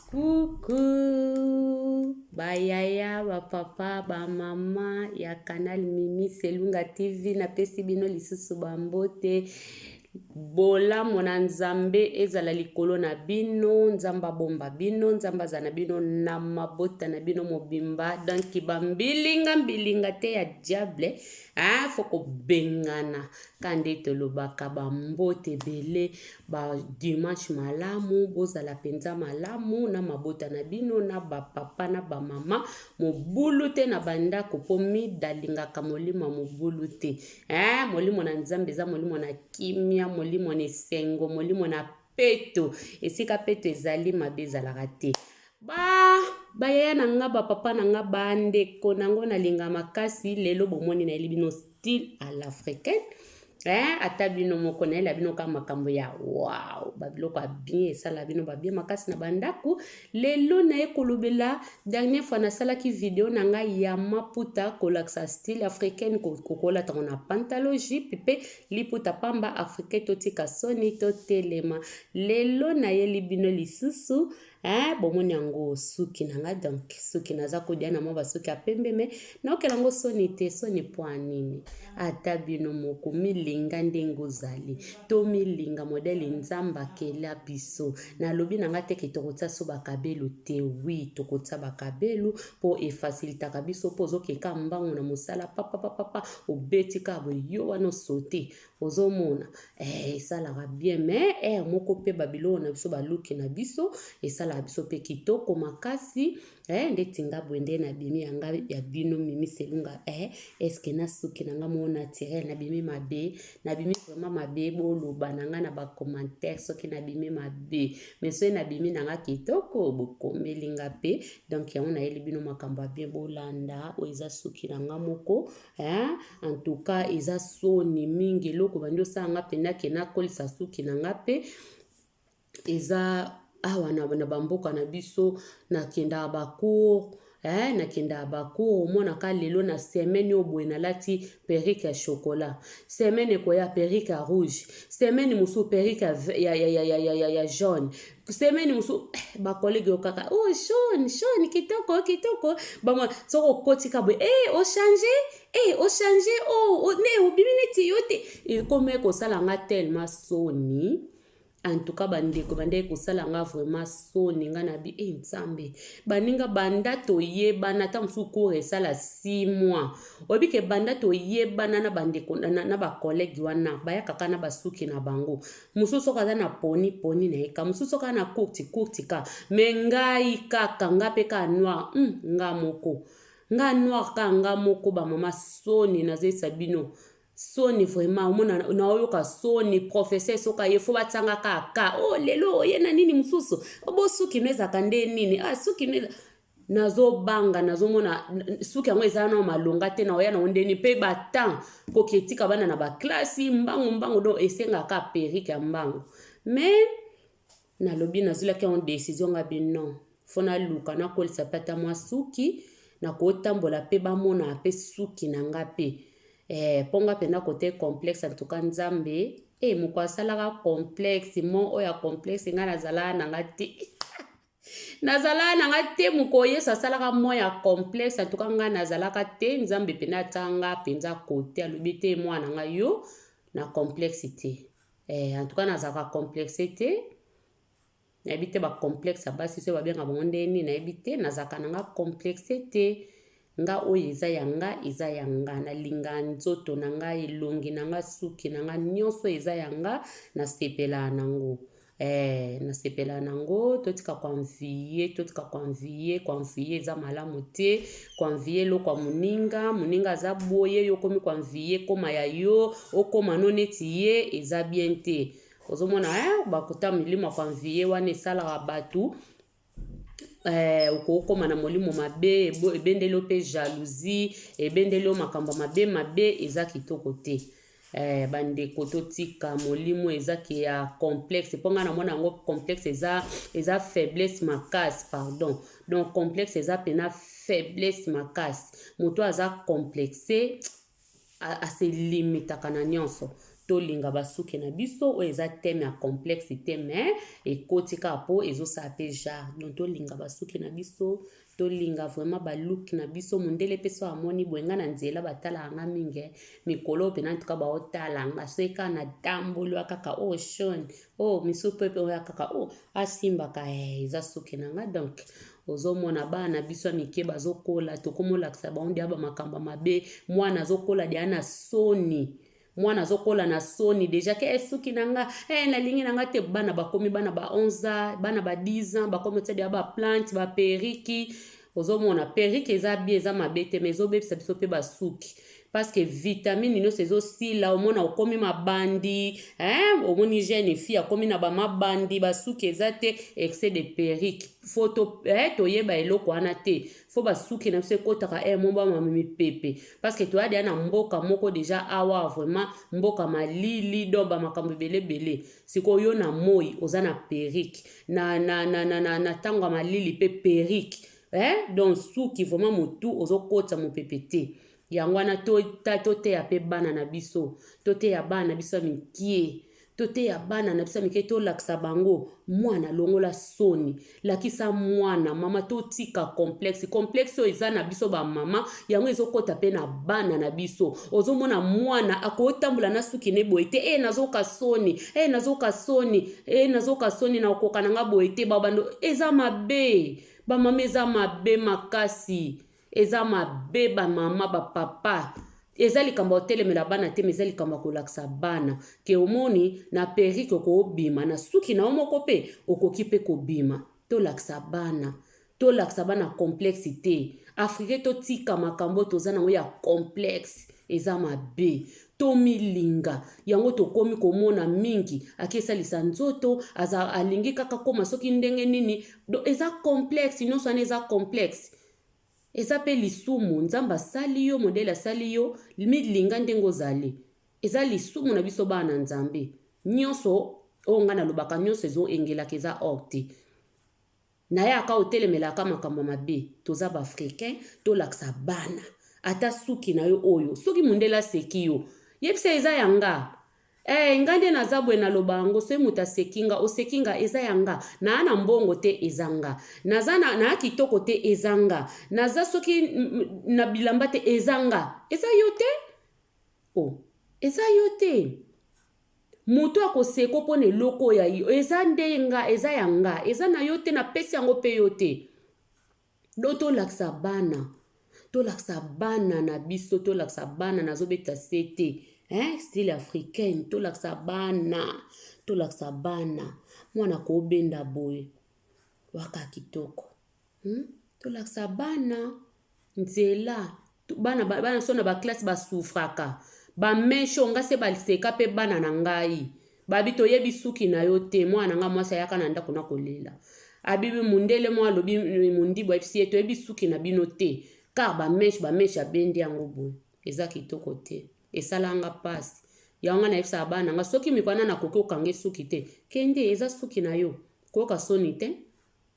Coucou ba yaya, ba papa, ba mama ya canal Mimi Selunga TV, napesi bino lisusu ba mbote. Bolamu na Nzambe ezala likolo na bino, Nzambe abomba bino, Nzambe azala na bino na mabota na bino mobimba. Donc ba mbilinga mbilinga te ya diable, ah faut kobengana Ka nde tolobaka ba mbote ebele, ba dimanche malamu, bozala penza malamu na mabota na bino, na ba papa na ba mama, mobulu te na ba ndako po mida alingaka molimo ya mobulu te. Eeh molimo na Nzambe eza molimo na kimia, molimo na esengo, molimo na peto. Esika peto ezali mabe ezalaka te. Ba ba yaya na nga, ba papa na nga, ba ndeko na ngo nalinga makasi, lelo bomoni nayeli bino style à l'africaine. Eh, ata bino moko nayela bino kaka makambo ya wow, ba biloko ya bien esala bino ba bien makasi na ba ndaku. Lelo naye kolobela dernière fois nasalaki video na ngai ya maputa kolakisa style africaine kokolata ngo na pantalon jupe pe liputa pamba africain totika soni totelema. Lelo nayeli bino lisusu Eh, bomoni yango suki na nga donc suki naza kodia na mwa basuki ya pembe me naokela yango soni te soni mpo ya nini ata bino moko milinga ndenge ozali to milinga modele nzambe akela biso nalobi na nga te ke tokotia so bakabelu te wi tokotia bakabelu mpo efasilitaka biso mpo ozokeka mbangu na mosala papapapapa obeti kaka boye yo wana osote Ozomona eh, esalaka bien mais heure moko pe ba biloko na biso ba look na biso esalaka biso pe kitoko makasi eh, ndeti nga boye nde nabimi ya nga ya bino Mimi Selunga eh, est-ce que na suki na nga moko naturel nabimi mabe nabimi vraiment mabe boloba na nga na ba commentaire soki nabimi mabe mais soki nabimi na nga kitoko bokomeli nga pe donc yango nayeli bino makambo ya bien bolanda oyo eza suki na nga moko Hein? En tout cas eza soni mingi eloko bandi osala nga mpenza ke nakolisa suki na nga mpe eza awa na, na bamboka na biso nakendaka bacours eh, nakendaka bacours omonaka lelo na semaine oyo boye nalati perruque ya chocolat semaine ekoya perruque ya rouge semaine mosusu perruque ya, ya, ya, ya, ya, ya, ya jaune semaine mosusu eh, bakolege yo kaka oh jaune jaune kitoko kitoko bango soki okoti ka boye eh, ochange eh, ochange oh, oh, ne obimi neti yo te ekomi kosala nga tellement soni en tout cas bandeko bandeki kosala nga vraiment soni nga na bi e eh, nzambe baninga banda toyebana ata mosusu cour esala 6 mois oyebi ke banda toyebana na bandeko na, na bakolege wana bayaka kaka na basuki na bango Mosusu soki aza na poni poni na ye ka mosusu soki aza na courte courte ka mais ngai kaka nga pe kaka noir nga moko nga noir kaka nga moko ba mama soni nazoyebisa bino soni vraiment omona naoyoka soni professeur soki aye fo batia nga kaka ka o oh, lelo oye na nini mosusu obosuki no ezalaka nde nini ah suki no Nazo banga nazo mona suki yango eza nao malonga te naoya nango ndeni pe ba temps koketika bana na ba classe mbangu mbangu donc esengaka kaka perruque ya mbangu mais nalobi nazwelaki yango decision nga bi non faut naluka nakolisa pe ata mwa suki nakotambola pe bamona pe suki na nga pe eh, po nga pena kote complexe en tout cas nzambe eh, moko asalaka complexe mo oyo ya complexe nga nazalaka na nga te Nazalaka na nga te mokolo yesu asalaka moi ya complexe en tout cas nga nazalaka te nzambe pena atia nga penza cote alobi te mwana nga yo na complexe te eh, en tout cas nazalaka complexe te nayebi te ba complexe ya basi soki babenga bango nde nini nayebi te nazalaka na nga complexe te nga oyo eza ya nga eza ya nga nalinga nzoto na nga elongi na nga suki na nga nyonso eza ya nga nasepelaka nango Eh, nasepela nango totika koenvie totika koenvie koenvie eza malamu te koenvie eloko ya moninga moninga aza boye yo okomi koenvie koma ya yo okoma no neti ye eza bien te ozomona eh, bakota milimo ya koenvie wana esalaka bato eh, okokoma na molimo mabe ebendeli yo mpe jalousie ebendeli yo makambo mabe mabe eza kitoko te eh, bandeko totika molimo eza ke ya complexe mpo ngai namona yango complexe eza, eza faiblesse makasi pardon donc complexe eza mpena faiblesse makasi moto aza complexe ase limitaka na nyonso. Tolinga basuki na biso. Oyo eza thème ya complexe te, mais ekoti kaka mpo ezosala mpe genre. Donc tolinga basuki na biso, tolinga vraiment balook na biso. Mondele mpe so amoni boye nga na nzela, batalaka nga mingi mikolo mpena. Ntuka baotala nga soki kaka natamboli wa kaka o oh, shon o oh, misu mpe oya kaka o oh, asimbaka eza suki na nga. Donc ozomona bana na biso ya mike bazokola, tokomolakisa bango deya bamakambo mabe. Mwana azokola deya na soni, mwana azokola na soni déjà ke esuki na nga, nalingi na nga te. Bana bakomi bana ba 11 ans, bana ba 10 ans, bakomi otia deya baplante, baperruque. Ozomona perruque eza bien, eza mabe te, mais ezobebisa biso mpe basuki parce que vitamine nyonso ezosila. Omona okomi mabandi, hein? Omoni jeune fille akomi na bamabandi, basuki eza te, excès de perruque. Faut to, toyeba eloko wana te. Faut basuki na biso ekɔtaka mo bamama mipepe parce que toya deya na mboka moko déjà awa, vraiment mboka malili. Donc bamakambo ebele ebele. Sikoyo yo na moi oza na perruque, na ntango ya malili mpe perruque, eh? Donc suki vraiment motu ozokɔta mopepe te. Yango wana toteya mpe bana na biso, toteya bana na biso ya mikie, toteya bana na biso ya mike, tolakisa bango. Mwana, longola soni, lakisa mwana mama. Totika complexe. Complexe oyo eza na biso bamama, yango ezokɔta mpe na bana na biso. Ozomona mwana akotambola na suki ne boye te: "E, nazoka soni, e, nazoka soni, e, nazoka soni, na okoka na nga boye te." Babando eza mabe, bamama, eza mabe makasi, eza mabe. Bamama, bapapa, eza likambo ya kotelemela bana te, mais eza likambo ya kolakisa bana ke omoni na perruque okobima, na suki na yo moko mpe okoki mpe kobima. Tolakisa bana, tolakisa bana complexe te. Afrique, totika makambo toza nango ya complexe, eza mabe. Tomilinga. Yango tokomi komona mingi akesalisa nzoto, aza alingi kaka koma soki ndenge nini. Eza complexe nyonso wana, eza complexe, eza mpe lisumu. Nzambe asali yo modèle asali yo, milinga ndenge ozali. Eza lisumu na biso bana na Nzambe. Nyonso oyo ngai nalobaka, nyonso ezoengelaka, eza or te. Nayaka otelemelaka makambo mabe. Toza baafricain, tolakisa bana. Ata suki na yo oyo, soki mondele aseki yo, yebisa: "Eza ya nga." Nga nde naza boye, naloba yango. Soki moto aseki nga, oseki nga, eza ya nga. Naa na mbongo te, eza nga. Naza naa kitoko te, eza nga. Naza soki na bilamba te, eza nga. Eza yo te, o oh, eza yo te. Moto akoseko mpo na eloko oyo eza nde nga, eza ya nga, eza na yo te. Napesi yango mpe yo te. Do tolakisa bana, tolakisa bana na biso, tolakisa bana. Nazobeta se te, hein? Style africaine, tolakisa bana, tolakisa bana. Mwana koobenda boye waka kitoko, Tolakisa bana nzela. Bana, bana so na baclasse basouffraka bamèches. Nga se baseka mpe bana na ngai, babi: "Toyebi suki na yo te." Mwana na ngai mwasi ayaka na ndako na kolela, abibi mundele mwa alobi mondibu ayebisi ye: "Toyebi suki na bino te, car bamèches, bamèches abendi yango boye, eza kitoko te." Esalanga mpasi. Yango nga nayebisaka bana nga: soki mikwana nakoki okanga suki te, kende, eza suki na yo, koyoka soni te,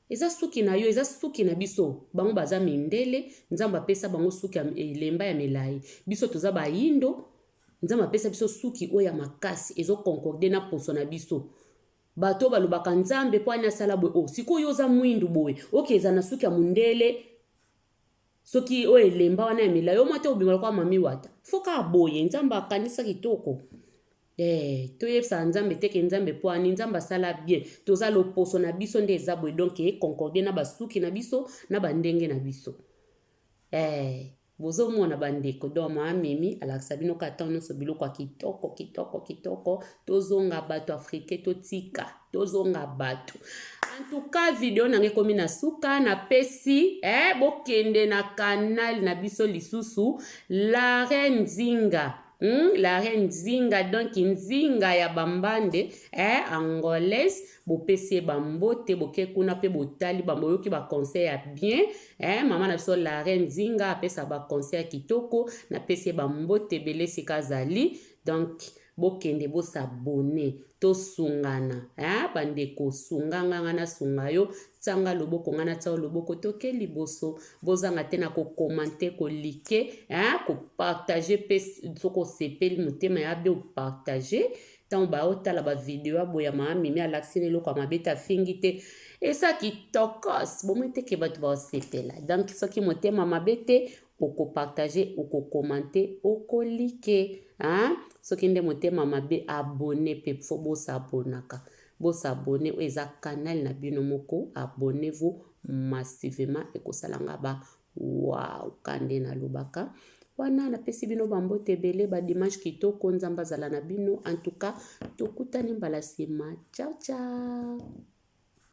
eza suki na yo, eza suki na biso. Bango baza mindele, Nzambe apesa bango suki ya elemba ya milai. Biso toza bayindo, Nzambe apesa biso suki oyo ya makasi, ezoconcorde na poso na biso. Bato balobaka: "Nzambe mpo ani asala boye?" O sikoyo oza mwindu boye, oke eza na suki ya mondele, soki oyo elemba wana ya milai, omwa te, obima lokola mami wata. Faut kaka boye Nzambe akanisa kitoko. Toyebisaka Nzambe teke Nzambe mpo ani Nzambe asala bien. Toza loposo na biso nde eza boye, donc econcorde na basuki na biso na bandenge na biso. Bozomona bandeko, donc mama Mimi alakisa bino kaka ntango nyonso biloko ya kitoko, kitoko, kitoko. Tozonga bato, africain, totika, tozonga bato. En tout cas, video nanga ekomi na suka. Napesi bokende na canal na biso lisusu, La Reine Nzinga, La Reine Nzinga, donc Nzinga ya bambande, angolaise. Bopesi ye bambote, boke kuna mpe botali, boyoki baconseil ya bien. Mama na biso La Reine Nzinga apesa baconseil ya kitoko. Napesi ye bambote ebele esika azali. Donc Bokende bo s'abonner tosungana hein bandeko sunga nga nga nasunga yo tia nga loboko nga natia yo loboko toke liboso bozanga te na ko commenter ko like hein ko partager pe soki osepeli motema ya be opartager ntango baotala bavideo ya boye ya mama mimi alakisi na eloko ya mabe te afingi te eza kitokos bomoi te ke bato baosepela donc soki motema mabe te oko partager oko commenter oko like hein soki nde motema mabe abonne pe faut bo s'abonnaka bo s'abonner oyo eza canal na bino moko abonnez vous massivement ekosala nga ba wow ka nde nalobaka wana napesi bino bambote ebele ba dimanche kitoko nzambe azala na bino en tout cas tokutani mbala nsima ciao ciao.